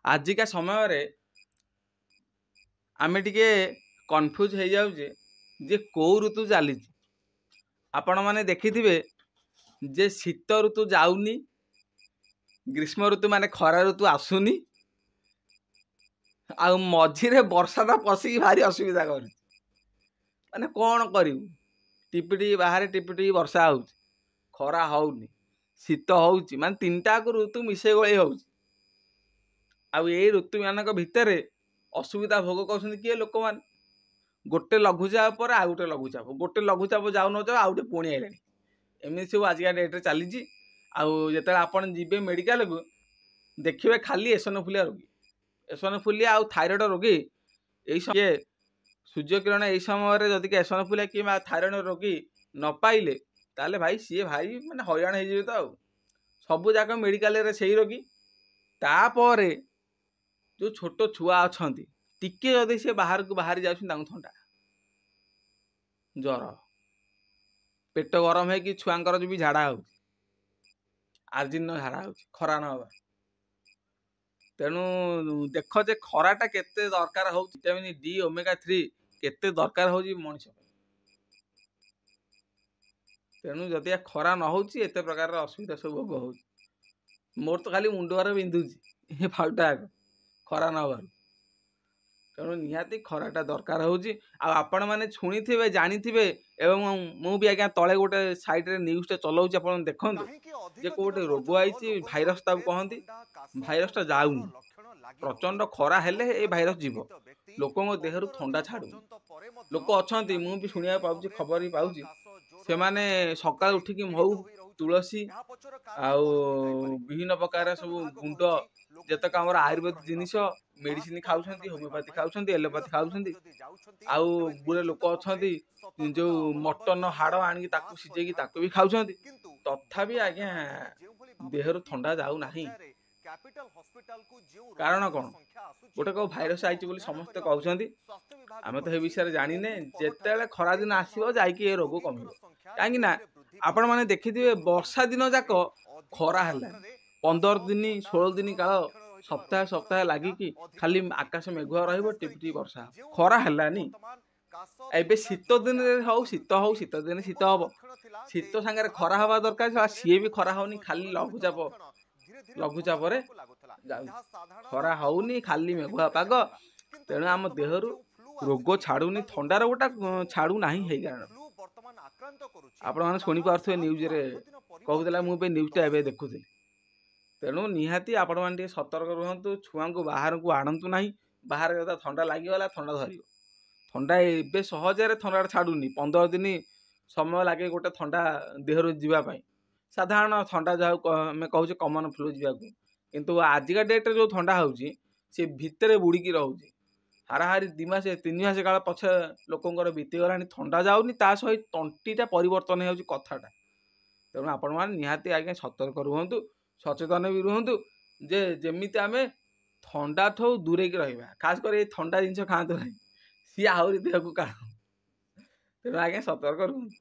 ଆଜିକା ସମୟରେ ଆମେ ଟିକେ କନଫ୍ୟୁଜ୍ ହେଇଯାଉଛେ ଯେ କେଉଁ ଋତୁ ଚାଲିଛି। ଆପଣମାନେ ଦେଖିଥିବେ ଯେ ଶୀତ ଋତୁ ଯାଉନି, ଗ୍ରୀଷ୍ମ ଋତୁ ମାନେ ଖରା ଋତୁ ଆସୁନି, ଆଉ ମଝିରେ ବର୍ଷାଟା ପଶିକି ଭାରି ଅସୁବିଧା କରୁଛି। ମାନେ କ'ଣ କରିବୁ, ଟିପି ଟିପି ବାହାରେ ଟିପି ଟିପି ବର୍ଷା ହେଉଛି, ଖରା ହେଉନି, ଶୀତ ହେଉଛି, ମାନେ ତିନିଟାକୁ ଋତୁ ମିଶେଇ ଗୋଳେଇ ହେଉଛି। ଆଉ ଏଇ ଋତୁମାନଙ୍କ ଭିତରେ ଅସୁବିଧା ଭୋଗ କରୁଛନ୍ତି କିଏ? ଲୋକମାନେ। ଗୋଟେ ଲଘୁଚାପ ପରେ ଆଉ ଗୋଟେ ଲଘୁଚାପ, ଗୋଟେ ଲଘୁଚାପ ଯାଉ ନ ଯାଉ ଆଉ ଗୋଟେ ପୁଣି ଆଇଲାଣି। ଏମିତି ସବୁ ଆଜିକା ଡେଟ୍ରେ ଚାଲିଛି। ଆଉ ଯେତେବେଳେ ଆପଣ ଯିବେ ମେଡ଼ିକାଲକୁ ଦେଖିବେ ଖାଲି ଏସନଫୁଲିଆ ରୋଗୀ, ଏସନଫୁଲିଆ ଆଉ ଥାଇରଏଡ଼ ରୋଗୀ। ଏଇ ସୂର୍ଯ୍ୟକିରଣ ଏଇ ସମୟରେ ଯଦି ଏସନଫୁଲିଆ କିମ୍ବା ଥାଇରଏଡ଼ ରୋଗୀ ନ ପାଇଲେ, ତାହେଲେ ଭାଇ ସିଏ ଭାଇ ମାନେ ହଇରାଣ ହେଇଯିବେ ତ। ଆଉ ସବୁ ଯାକ ମେଡ଼ିକାଲରେ ସେଇ ରୋଗୀ। ତାପରେ ଯେଉଁ ଛୋଟ ଛୁଆ ଅଛନ୍ତି, ଟିକେ ଯଦି ସେ ବାହାରକୁ ବାହାରି ଯାଉଛନ୍ତି, ତାଙ୍କୁ ଥଣ୍ଡା ଜ୍ୱର, ପେଟ ଗରମ ହେଇକି ଛୁଆଙ୍କର ବି ଝାଡ଼ା ହେଉଛି, ଆଜୀର୍ଣ୍ଣ ଝାଡ଼ା ହେଉଛି ଖରା ନ ହେବା। ତେଣୁ ଦେଖ ଯେ ଖରାଟା କେତେ ଦରକାର ହେଉଛି, ଭିଟାମିନ୍ ଡି, ଓମେଗା 3 କେତେ ଦରକାର ହେଉଛି ମଣିଷ ପାଇଁ। ତେଣୁ ଯଦି ଖରା ନ ହେଉଛି, ଏତେ ପ୍ରକାରର ଅସୁବିଧା ସବୁ ଭୋଗ ହେଉଛି। ମୋର ତ ଖାଲି ମୁଣ୍ଡ ବାର ବିନ୍ଧୁଛି ଏ ଫାଉଟା ଆଗ ଖରା ନ ହେବାରୁ। ତେଣୁ ନିହାତି ଖରାଟା ଦରକାର ହେଉଛି। ଆଉ ଆପଣମାନେ ଶୁଣିଥିବେ, ଜାଣିଥିବେ, ଏବଂ ମୁଁ ବି ଆଜ୍ଞା ତଳେ ଗୋଟେ ସାଇଡ଼ରେ ନ୍ୟୁଜ୍ଟା ଚଲାଉଛି, ଆପଣ ଦେଖନ୍ତୁ ଯେ କେଉଁ ଗୋଟେ ରୋଗ ଆଇଛି, ଭାଇରସ୍ ତାକୁ କହନ୍ତି। ଭାଇରସ୍ଟା ଯାଉନି, ପ୍ରଚଣ୍ଡ ଖରା ହେଲେ ଏ ଭାଇରସ୍ ଯିବ। ଲୋକଙ୍କ ଦେହରୁ ଥଣ୍ଡା ଛାଡ଼ୁନି। ଲୋକ ଅଛନ୍ତି, ମୁଁ ବି ଶୁଣିବାକୁ ପାଉଛି, ଖବର ବି ପାଉଛି, ସେମାନେ ସକାଳୁ ଉଠିକି ମହୁ, ତୁଳସୀ ଆଉ ବିଭିନ୍ନ ପ୍ରକାର ସବୁ ଗୁଣ୍ଡ, ଯେତେକ ଆମର ଆୟୁର୍ବେଦ ଜିନିଷ ମେଡ଼ିସିନ ଖାଉଛନ୍ତି, ହୋମିଓପାଥି ଖାଉଛନ୍ତି, ଏଲୋପାଥି ଖାଉଛନ୍ତି। ଆଉ ଗୁଡ଼େ ଲୋକ ଅଛନ୍ତି ଯେଉଁ ମଟନ ହାଡ଼ ଆଣିକି ତାକୁ ସିଝେଇକି ତାକୁ ବି ଖାଉଛନ୍ତି, ତଥାପି ଆଜ୍ଞା ଦେହରୁ ଥଣ୍ଡା ଯାଉନାହିଁ। କାରଣ କ'ଣ? ଗୋଟେ କେଉଁ ଭାଇରସ୍ ଆଇଛି ବୋଲି ସମସ୍ତେ କହୁଛନ୍ତି, ଆମେ ତ ଏ ବିଷୟରେ ଜାଣିନେ। ଯେତେବେଳେ ଖରାଦିନ ଆସିବ ଯାଇକି ଏ ରୋଗ କମିବ। କାହିଁକି ନା ଆପଣମାନେ ଦେଖିଥିବେ ବର୍ଷା ଦିନ ଯାକ ଖରା ହେଲାନି, 15 ଦିନ 16 ଦିନ କାଳ ସପ୍ତାହେ ସପ୍ତାହେ ଲାଗିକି ଖାଲି ଆକାଶ ମେଘୁଆ ରହିବ, ଟିପି ଟିପି ବର୍ଷା, ଖରା ହେଲାନି। ଏବେ ଶୀତ ଦିନରେ ହଉ ଶୀତ ହଉ, ଶୀତ ଦିନେ ଶୀତ ହବ, ଶୀତ ସାଙ୍ଗରେ ଖରା ହବା ଦରକାର, ସିଏ ବି ଖରା ହଉନି। ଖାଲି ଲଘୁଚାପ, ଲଘୁଚାପରେ ଯାଉଛି, ଖରା ହଉନି, ଖାଲି ମେଘୁଆ ପାଗ। ତେଣୁ ଆମ ଦେହରୁ ରୋଗ ଛାଡ଼ୁନି, ଥଣ୍ଡା ରୋଗଟା ଛାଡ଼ୁନାହିଁ ହେଇ କାରଣ। ଆପଣମାନେ ଶୁଣିପାରୁଥିବେ ନ୍ୟୁଜ୍ରେ କହୁଥିଲା, ମୁଁ ଏବେ ନ୍ୟୁଜ୍ଟା ଏବେ ଦେଖୁଥିଲି। ତେଣୁ ନିହାତି ଆପଣମାନେ ଟିକେ ସତର୍କ ରୁହନ୍ତୁ, ଛୁଆଙ୍କୁ ବାହାରକୁ ଆଣନ୍ତୁ ନାହିଁ। ବାହାରେ ଯଦି ଥଣ୍ଡା ଲାଗିଗଲା, ଥଣ୍ଡା ଧରିବ। ଥଣ୍ଡା ଏବେ ସହଜରେ ଥଣ୍ଡାଟା ଛାଡ଼ୁନି, 15 ଦିନ ସମୟ ଲାଗେ ଗୋଟେ ଥଣ୍ଡା ଦେହରୁ ଯିବା ପାଇଁ। ସାଧାରଣ ଥଣ୍ଡା ଯାହାକୁ ଆମେ କହୁଛେ କମନ୍ ଫ୍ଲୁ ଯିବାକୁ, କିନ୍ତୁ ଆଜିକା ଡେଟ୍ରେ ଯେଉଁ ଥଣ୍ଡା ହେଉଛି ସେ ଭିତରେ ବୁଡ଼ିକି ରହୁଛି। ହାରାହାରି 2 ମାସ 3 ମାସ କାଳ ପଛେ ଲୋକଙ୍କର ବିତିଗଲାଣି, ଥଣ୍ଡା ଯାଉନି, ତା ସହିତ ତଣ୍ଟିଟା ପରିବର୍ତ୍ତନ ହେଇଯାଉଛି କଥାଟା। ତେଣୁ ଆପଣମାନେ ନିହାତି ଆଜ୍ଞା ସତର୍କ ରୁହନ୍ତୁ, ସଚେତନ ବି ରୁହନ୍ତୁ ଯେ ଯେମିତି ଆମେ ଥଣ୍ଡାଠୁ ଦୂରେଇକି ରହିବା। ଖାସ କରି ଏଇ ଥଣ୍ଡା ଜିନିଷ ଖାଆନ୍ତୁ ନାହିଁ, ସିଏ ଆହୁରି ଦେହକୁ କାଣ। ତେଣୁ ଆଜ୍ଞା ସତର୍କ ରୁହନ୍ତୁ।